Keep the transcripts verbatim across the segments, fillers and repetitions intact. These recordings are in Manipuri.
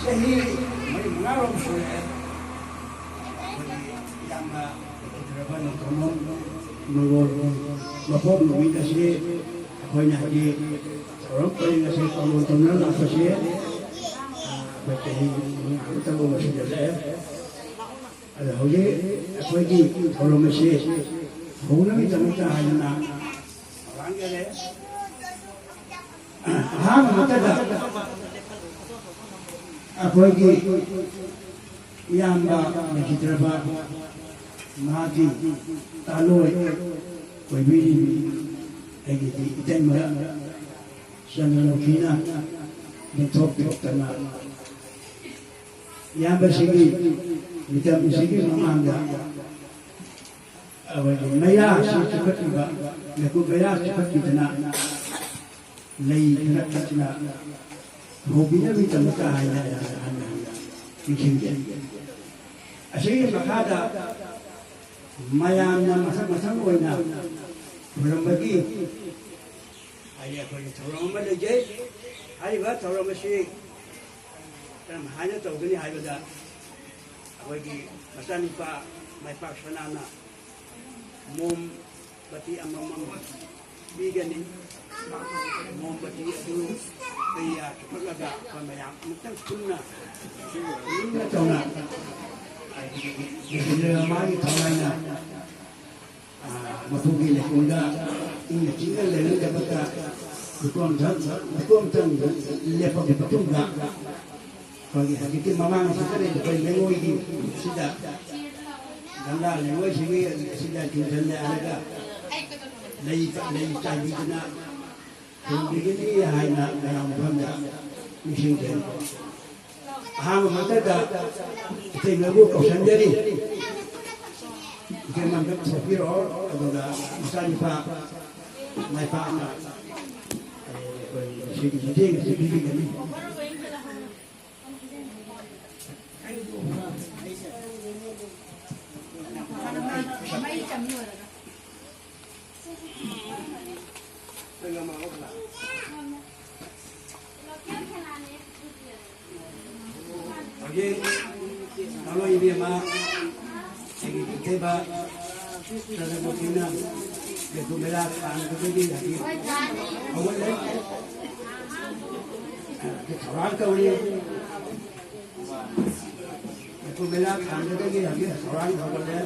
ꯆꯍꯤ ꯃꯔꯤ ꯃꯉꯥꯔꯣꯝ ꯁꯨꯔꯛꯑꯦ꯫ ꯑꯩꯈꯣꯏꯒꯤ ꯌꯥꯝꯅ ꯐꯖꯔꯕ ꯅꯣꯡꯊꯣꯝꯕꯝ ꯃꯪꯒꯣꯜ ꯃꯄꯣꯛ ꯅꯨꯃꯤꯠ ꯑꯁꯤ ꯑꯩꯈꯣꯏꯅ ꯍꯧꯖꯤꯛ ꯊꯧꯔꯝ ꯄꯔꯤꯡ ꯑꯁꯤ ꯄꯥꯡꯒꯜ ꯇꯧꯅ ꯂꯥꯛꯄꯁꯤ, ꯑ, ꯑꯩꯈꯣꯏ ꯆꯍꯤ ꯃꯉꯥ ꯇꯔꯨꯛ ꯑꯃ ꯁꯨꯖꯜꯂꯛꯑꯦ꯫ ꯑꯗꯣ ꯍꯧꯖꯤꯛ ꯑꯩꯈꯣꯏꯒꯤ ꯊꯧꯔꯝ ꯑꯁꯤ ꯍꯧꯅꯕꯒꯤꯗꯃꯛꯇ ꯍꯥꯏꯗꯅ ꯊꯧꯔꯥꯡꯖꯔꯦ꯫ ꯑꯍꯥꯟꯕ ꯃꯛꯇꯗ ꯑꯩꯈꯣꯏꯒꯤ ꯏꯌꯥꯝꯕ ꯂꯩꯈꯤꯗ꯭ꯔꯕ ꯃꯍꯥꯛꯀꯤ ꯇꯥꯂꯣꯏ ꯑꯣꯏꯕꯤꯔꯤꯕꯤ ꯑꯩꯒꯤꯗꯤ ꯏꯇꯩꯃ ꯆꯟꯗ꯭ꯔꯃꯨꯈꯤꯅ ꯂꯦꯡꯊꯣꯛ ꯄꯤꯔꯛꯇꯅ ꯏꯌꯥꯝꯕꯁꯤꯒꯤ ꯃꯤꯇꯝꯁꯤꯒꯤ ꯃꯃꯥꯡꯗ ꯑꯩꯈꯣꯏꯒꯤ ꯃꯩꯔꯥꯁꯤ ꯆꯤꯈꯠꯄꯤꯕ, ꯂꯩꯀꯨꯞ ꯃꯩꯔꯥ ꯆꯤꯈꯠꯄꯤꯗꯅ ꯂꯩ ꯈꯔ ꯀꯠꯇꯅ ꯍꯧꯕꯤꯅꯕꯒꯤꯗꯃꯛꯇ ꯍꯥꯏꯅ ꯑꯩꯅ ꯍꯟꯅ ꯍꯟꯅ ꯅꯤꯡꯁꯤꯡꯖꯔꯤ꯫ ꯑꯁꯤꯒꯤ ꯃꯈꯥꯗ ꯃꯌꯥꯝꯅ ꯃꯊꯪ ꯃꯊꯪ ꯑꯣꯏꯅ ꯈꯨꯔꯨꯝꯕꯒꯤ ꯍꯥꯏꯗꯤ ꯑꯩꯈꯣꯏꯒꯤ ꯊꯧꯔꯝ ꯑꯃ ꯂꯩꯖꯩ꯫ ꯍꯥꯏꯔꯤꯕ ꯊꯧꯔꯝ ꯑꯁꯤ ꯀꯔꯝ ꯍꯥꯏꯅ ꯇꯧꯒꯅꯤ ꯍꯥꯏꯕꯗ, ꯑꯩꯈꯣꯏꯒꯤ ꯃꯆꯥꯅꯨꯄꯥ ꯃꯥꯏꯄꯥꯛ ꯁꯅꯥꯅ ꯃꯣꯝ ꯕꯇꯤ ꯑꯃꯃꯝ ꯄꯤꯒꯅꯤ꯫ ꯃꯣꯝꯕꯇꯤ ꯑꯗꯨ ꯀꯌꯥ ꯆꯨꯞꯍꯠꯂꯒ ꯑꯩꯈꯣꯏ ꯃꯌꯥꯝ ꯑꯃꯨꯛꯇꯪ ꯄꯨꯟꯅ ꯏꯪꯅ ꯇꯧꯅ ꯂꯣꯏꯁꯤꯟꯖꯔꯒ ꯃꯥꯒꯤ ꯊꯋꯥꯏꯅ, ꯑ, ꯃꯄꯨꯒꯤ ꯂꯩꯀꯣꯜꯗ ꯏꯪꯅ ꯆꯤꯛꯅ ꯂꯩꯔꯝꯗꯕꯗ ꯂꯨꯀꯣꯟ ꯊꯪ-, ꯂꯨꯀꯣꯟ ꯊꯪ ꯂꯦꯞꯄꯒꯤ ꯃꯇꯨꯡꯗ ꯑꯩꯈꯣꯏꯒꯤ ꯍꯧꯖꯤꯛꯀꯤ ꯃꯃꯥꯡ ꯑꯁꯤꯗ ꯂꯩꯔꯤꯕ ꯑꯩꯈꯣꯏ ꯂꯩꯉꯣꯏꯒꯤ ꯁꯤꯗ ꯒꯝꯂꯥ ꯂꯩꯉꯣꯏꯁꯤꯒꯤ ꯑꯁꯤꯗ ꯆꯤꯡꯁꯤꯜꯂꯦ ꯍꯥꯏꯔꯒ ꯂꯩ, ꯂꯩ ꯆꯥꯏꯕꯤꯗꯅ ꯊꯣꯟꯕꯤꯒꯅꯤ ꯍꯥꯏꯅ ꯃꯌꯥꯝ ꯃꯐꯝꯗ ꯅꯤꯡꯁꯤꯡꯖꯔꯤ꯫ ꯑꯍꯥꯟꯕ ꯃꯛꯇꯗ ꯏꯇꯩꯃꯕꯨ ꯀꯧꯁꯟꯖꯔꯤ꯫ ꯏꯇꯩꯃ ꯑꯝꯇ ꯊꯣꯛꯄꯤꯔꯛꯑꯣ, ꯑꯗꯨꯒ ꯃꯆꯥꯅꯨꯄꯥ ꯃꯥꯏ ꯄꯥꯛꯅ, ꯑꯦ, ꯑꯩꯈꯣꯏ ꯁꯤꯒꯤ ꯃꯇꯦꯡ ꯑꯁꯤ ꯄꯤꯕꯤꯒꯅꯤ꯫ ꯍꯧꯖꯤꯛ ꯅꯍꯥꯟꯋꯥꯏ ꯏꯕꯦꯝꯃ ꯑꯩꯒꯤ ꯄꯨꯊꯦꯕ ꯆꯠꯅꯕꯤꯅ ꯂꯩꯇꯨ ꯃꯦꯂꯥ ꯊꯥꯡꯕꯗꯒꯤ ꯍꯧꯖꯤꯛ ꯍꯧꯒꯠꯂꯦ꯫ ꯊꯧꯔꯥꯡ ꯇꯧꯔꯤ꯫ ꯂꯩꯇꯨ ꯃꯦꯂꯥ ꯊꯥꯡꯕꯗꯒꯤ ꯍꯧꯖꯤꯛ ꯊꯧꯔꯥꯡ ꯍꯧꯒꯠꯂꯦ꯫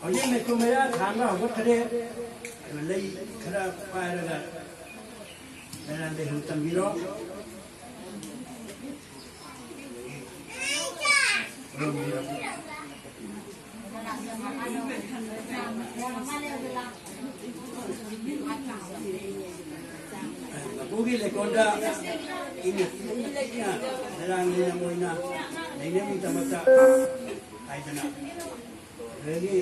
ꯍꯧꯖꯤꯛ ꯂꯩꯀꯨ ꯃꯌꯥ ꯊꯥꯡꯕ ꯍꯧꯒꯠꯈ꯭ꯔꯦ꯫ ꯑꯗꯨ ꯂꯩ ꯈꯔ ꯄꯥꯏꯔꯒ ꯃꯌꯥꯝꯗ ꯍꯦꯛ ꯇꯝꯕꯤꯔꯣ꯫ ꯃꯄꯨꯒꯤ ꯂꯩꯀꯣꯜꯗ ꯏꯪꯅ ꯆꯤꯛꯅ ꯅꯔꯥꯡ ꯅꯤꯔꯝ ꯑꯣꯏꯅ ꯂꯩꯅꯕꯒꯤꯗꯃꯛꯇ ꯍꯥꯏꯗꯅ ꯑꯗꯒꯤ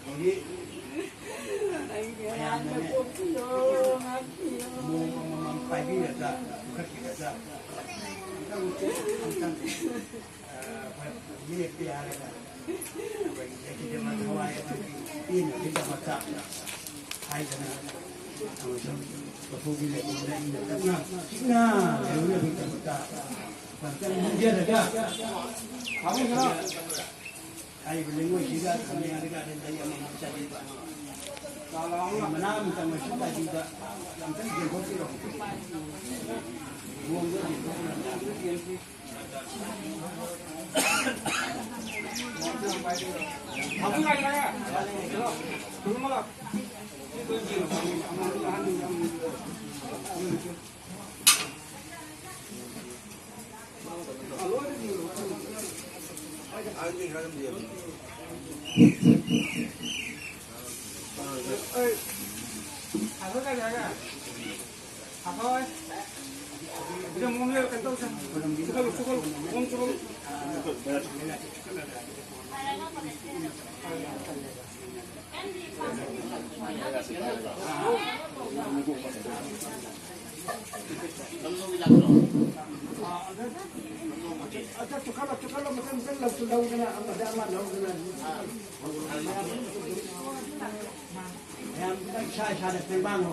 ꯍꯧꯖꯤꯛ ꯃꯌꯥꯝꯅꯅꯦ ꯃꯣꯝ ꯑꯃꯃꯝ ꯄꯥꯏꯕꯤꯔꯒ ꯄꯨꯈꯠꯄꯤꯔꯒ ꯑꯝꯇꯪ ꯑꯝꯇꯪ ꯑꯩꯈꯣꯏ ꯂꯦꯞꯄꯦ ꯍꯥꯏꯔꯒ ꯑꯩꯈꯣꯏ ꯂꯩꯈꯤꯗꯕ ꯊꯋꯥꯏ ꯑꯃꯒꯤ ꯄꯦꯟꯅꯕꯒꯤꯗꯃꯛꯇ ꯍꯥꯏꯗꯅ ꯑꯃꯁꯨꯡ ꯃꯄꯨꯒꯤ ꯂꯩꯀꯣꯜꯗ ꯏꯪꯅ ꯇꯞꯅ ꯆꯤꯛꯅ ꯂꯩꯔꯨꯅꯕꯒꯤꯗꯃꯛꯇ ꯑꯝꯇꯪ ꯅꯤꯡꯖꯔꯒ ꯍꯥꯏꯔꯤꯕ ꯂꯩꯉꯣꯏꯁꯤꯒ ꯊꯝꯅꯔꯒ ꯂꯩ ꯑꯃꯃꯝ ꯆꯥꯕꯤꯕ ꯃꯅꯥ ꯑꯃꯇꯪ ꯑꯣꯏꯁꯨ ꯇꯥꯕꯤꯕ ꯑꯝꯇꯪ ꯌꯦꯡꯊꯣꯛꯄꯤꯔꯣ꯫ ꯂꯨꯍꯣꯡꯕ ꯌꯦꯡꯊꯣꯛꯄꯤꯔꯣ꯫ ꯃꯌꯥꯝ ꯏꯁꯥ ꯏꯁꯥꯗ ꯇꯦꯡꯕꯥꯡ